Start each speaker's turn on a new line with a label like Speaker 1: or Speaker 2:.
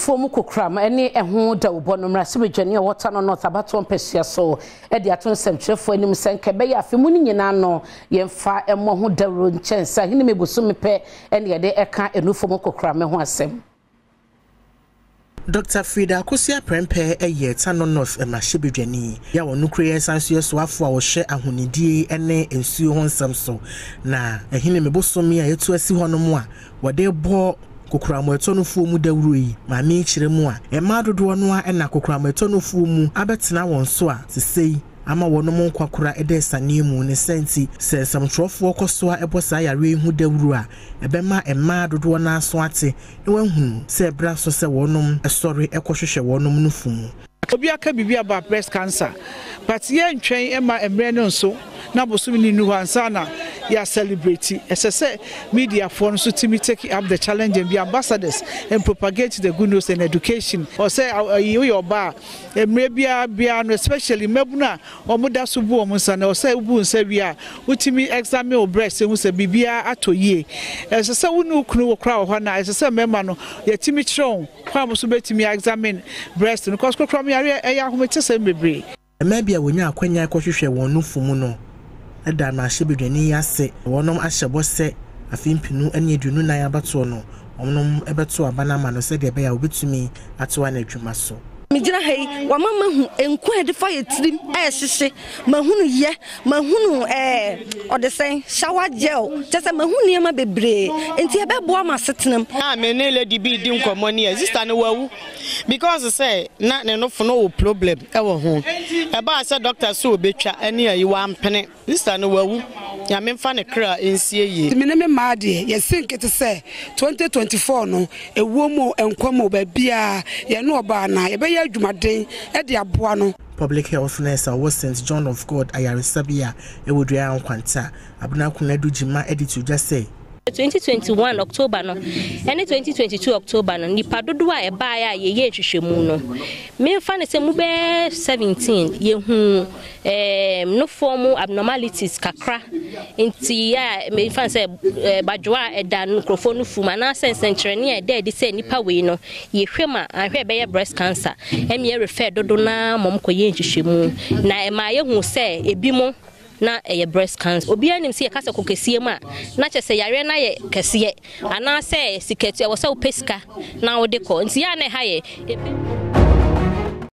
Speaker 1: Nufoɔ mu kokoram ne ɛho dawubɔ no mmarahyɛbadwani a ɔwɔ Tano North abatoɔ mpasua so de ato nsɛmtwerɛfoɔ anim sɛ nka ɛbɛyɛ afe mu no nyinaa no yɛmfa mmɔ ho dawuro nkyɛn sɛ Ahenime bosome pɛ na yɛde ɛka nufoɔ mu kokoram ho asɛm.
Speaker 2: Dɔkta Frida Akosua Prempeh yɛ Tano North mmarahyɛbadwani a ɔno kura yi san nso yɛ soafoɔ a ɔhwɛ ahonidie ne nsuo ho nsɛm so. Na Ahinime bosome a yɛatu asi hɔnom a wɔde rebɔ kokoram ɛtɔ nufoɔ mu dawuro yi, maame yi kyerɛ mu a, mmaa dodoɔ no ara na kokoram ɛtɔ nufoɔ mu abɛtena wɔn so a sesei ama wɔnom nkwa kora da asiane mu. Ne saa nti, sɛ nsɛmtwerɛfoɔ kɔ so ara bɔ saa yareɛ yi ho dawuro a, ɛbɛma mmaa dodoɔ no ara so ate na wɔahunu sɛ ɛberɛ aso sɛ wɔnom sɔre kɔhwehwɛ wɔnom nufu mu.
Speaker 3: Obi aka biribi about breast cancer but yɛ ntwɛn mma mmerɛ no nso na bosome no nnu hɔ ansa na yɛ a celebrate. Ɛsɛ sɛ media foɔ no nso tumi take up the challenge and be ambassadors and propagate the good news and education. Ɔsɛ ayi woyɛ ɔbaa a mmerɛ biara biara no especially mmabunu a wɔn da so bu wɔn nsa no ɛwɔ sɛ wobu nsa wie a wotumi examine wo breast hu sɛ biribiara atɔ yie. Ɛsɛ sɛ wo ne wo kunu wɔ koraa wɔ hɔ no a ɛsɛ sɛ mmarima no yɛtumi kyerɛ wɔn Kwan a mo nso bɛtumi a examine breast no cause kokoram yareɛ ɛyɛ ahometesɛm bebree.
Speaker 2: Mmaa bi a wɔnya akwanya kɔhwehwɛ wɔn nufu mu no da mmarahyɛbadwani yi ase na wɔnom ahyɛ bɔ sɛ afe mpenu ne 24 abatoɔ no wɔnom bɛto aba no ama no sɛdeɛ ɛbɛyɛ a ɔbɛtumi atoa n'adwuma so.
Speaker 4: Megyina ha yi, wama mahu nku a yɛde fa yɛ tirim a ɛhyehye, mahunu yɛ, mahunu ɛɛ ɔde sɛn shower gel, kyɛ sɛ mahu nneɛma bebree, nti ɛbɛboa m'asetenam.
Speaker 5: Na me ne lady bi redi nkɔmmɔ ni ɛ, sister no wawu because sɛ na ne nofo no wɔ problem wɔ ho, ɛbaa sɛ doctor sɛ ɔbɛtwa ɛne ayi wampene. Sister no wawu, Nyame mfa ne kra nsie yie.
Speaker 6: Me ne me mmaa deɛ, yɛasi nkete sɛ 2024 no, ɛwuo mu o, nkwa mu o, baabiara, yɛne ɔbaa no a, yɛbɛyɛ adwumaden de aboa no.
Speaker 2: Public Health Nurse a ɔwɔ Saint John of God Ayaresabea wɔ Duayaw Nkwanta, Abena Konadu Gyimah de to dwa sɛ,
Speaker 7: 2021 October no ne 2022 October no, nnipa dodoɔ a ɛbaeɛ a yɛyɛɛ nhwehwɛmu no, memfa no sɛ mu bɛyɛ 17 yɛhuu eh, nofoɔ mu abnormalities kakra nti a memfa no sɛ eh, badwoa a ɛda nkurɔfoɔ no fum anaasɛ nsɛnkyerɛnne a ɛda adi sɛ nnipa wei no yɛhwɛ mu a anhwɛ ɛbɛyɛ breast cancer ɛne yɛrefɛ dodo no ara ma wɔkɔyɛ nhwehwɛmu na ɛmaa yɛhuu sɛ ebi mo na ɛyɛ breast cancer. Obiara nim sɛ yɛka sɛ kɔ kɛseɛ mu a, na kyerɛ sɛ yareɛ no ayɛ kɛseɛ anaasɛ sikatua, ɛwɔ sɛ wopɛ sika na wode kɔ. Nti yɛ a na ɛha yɛ.